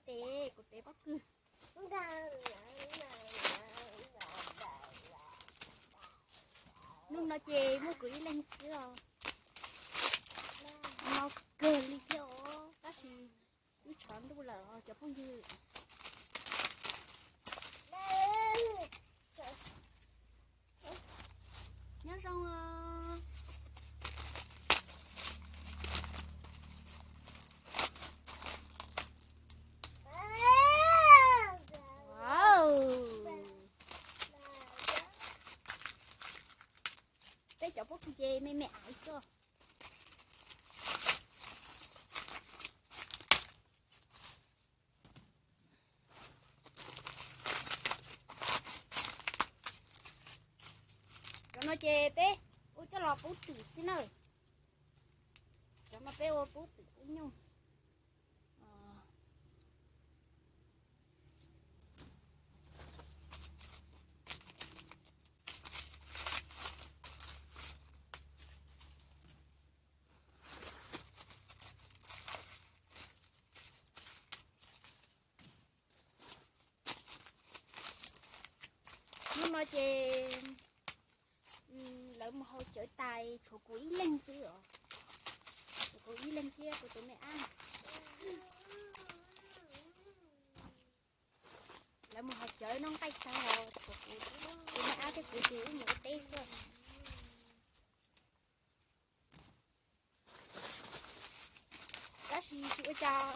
Tes kuv tes pob kws. Hnub no ces muaj kuv ib leeg xwb os. No kawg li thiab os, tab sis twb tshav ntuj lawm os cov phooj ywg. Nyob zoo os. Peb cov pob kws ces me me aiv xwb. Cov no ces peb ua coj los pub twm xwb na. Cov no peb ua pub twm pub nyuj. Hnub no ces lawv mus haus cawv tas tshuav kuv ib leeg xwb os. Tshuav kuv ib leeg thiab kuv tus me ab. Lawv mus haus cawv noj nqaij tag, tshuav kuv tus me ab thiab kuv ces wb mus ua teb xwb. Tab sis tsis ua cas,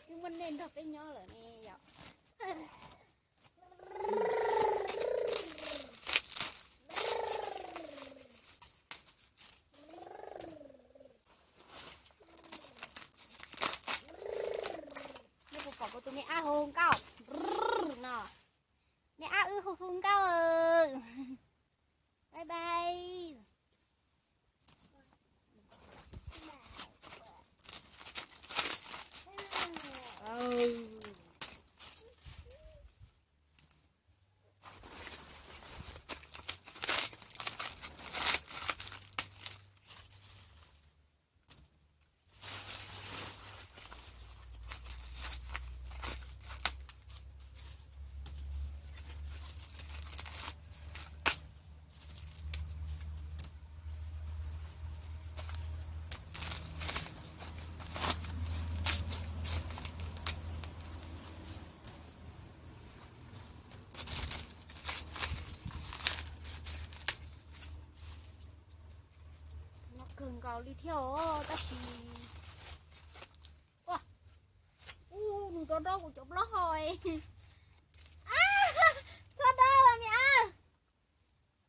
twb muaj nej nrog peb nyob lawm ne yom. Nej puas pom kuv tus me ab hu hu nkauj no? Me ab wb hu hu nkauj. Bye bye. No kawg nkaus li thiab os, tab sis ua, u, nws rov dob kuv cov plaub hau. Txhob dob los me ab.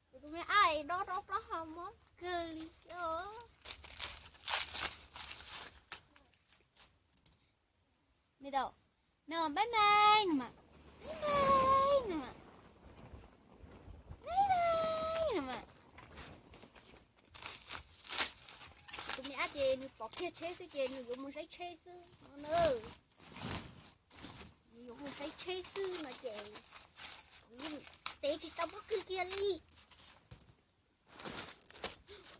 Kuv tus me ab dob rau plaub hau mob kawg li thiab os. Me tau, no bye bye no mas, bye bye no mas, bye bye no mas. Tus me ab ces nws pom kiag tsheb xwb ces nws yuav mus saib tsheb xwb no na. Nws yuav mus saib tsheb xwb no ces kuv yeej tev tsis tau pob kws kiag li.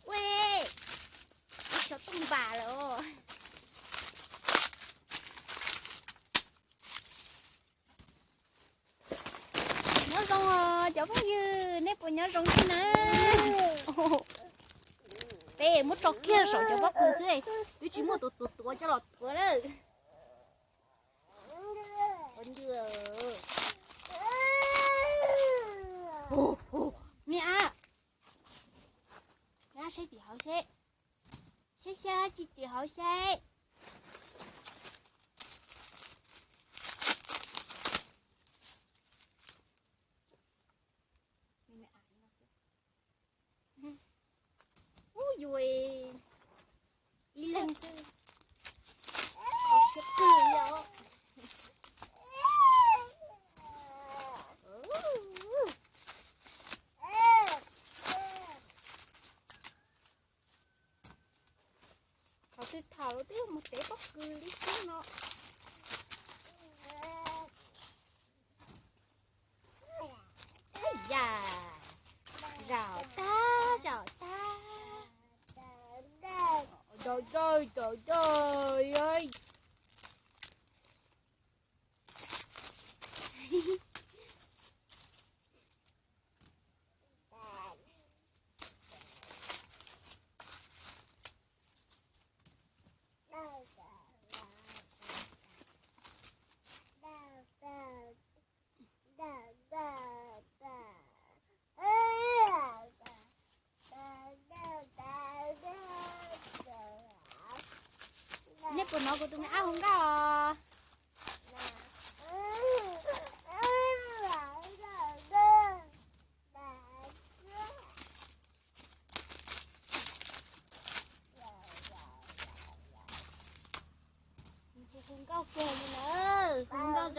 Ua, ib xyov tooj npas lawm os. Nyob zoo os cov phooj ywg, nej puas nyob zoo thiab na? Peb muab tso kiag saum cov pob kws xwb, twb tsis muaj tus tuav tuav coj los tuav lawm. Me ab, me ab saib tim hauv seb, saib saib tim hauv seb. Ub, yus ib leeg xwb, kho siab kawg li os. Thaum twg tham los twb mus tev pob kws li xwb no. Yam, zaum tag zaum tag. Zaum zaum zaum zaum.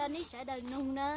Nej sawv daws nug na.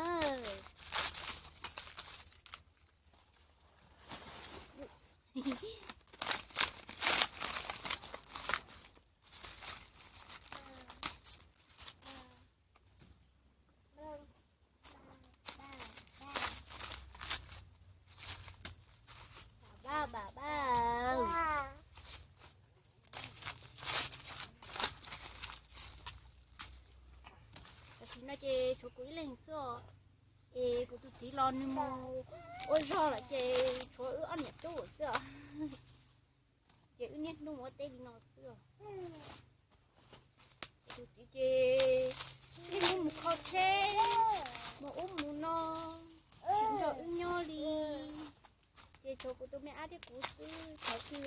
Tam sim no ces tshuav kuv ib leeg xwb os. Es kuv tus txiv los nws mus ua zog lawm ces tshuav wb ob niam tub xwb os. Ces wb niaj hnub ua teb li no xwb os. Ces tus txiv ces niaj hnub mus kho tsheb, mus ub mus no, tsis nrog wb nyob li. Ces tshuav kuv tus me ab thiab kuv xwb. Thaum twg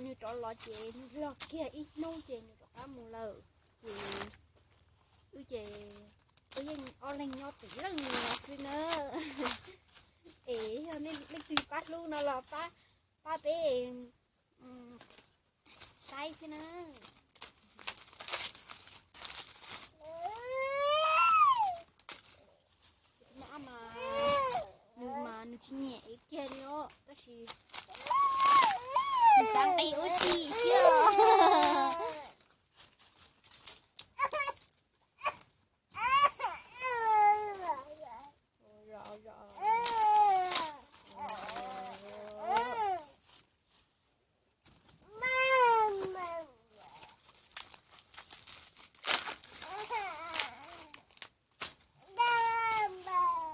nws rov los ces nws los kiag ib hnub ces nws rov qab mus lawm. Ces wb ces wb yeej ob leeg nyob tim leej no xwb na. Es yog nej leej twg pab hlub no los pab, pab peb saib thiab na. Nws mas nws tsis nyiam ev kiag li os, tab sis nws xav nqis ua si xwb os.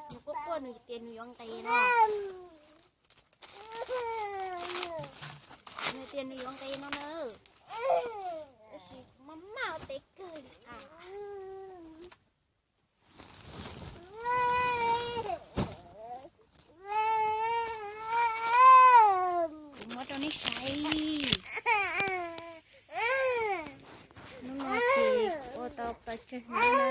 Nws quaj quaj nws tias nws yuav nqis no. Nws tias nws yuav nqis no na. Tab sis kuv maj maj ua teb kawg li as. Kuv muab rau nej saib. Hnub no ces kuv ua tau pes tsawg hnab na.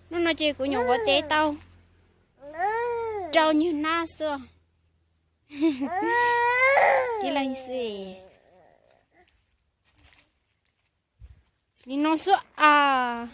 Hnub no ces kuv nyuam qhuav tev tau rau nyuag hnab xwb. Ib leeg xwb. Li no xwb as.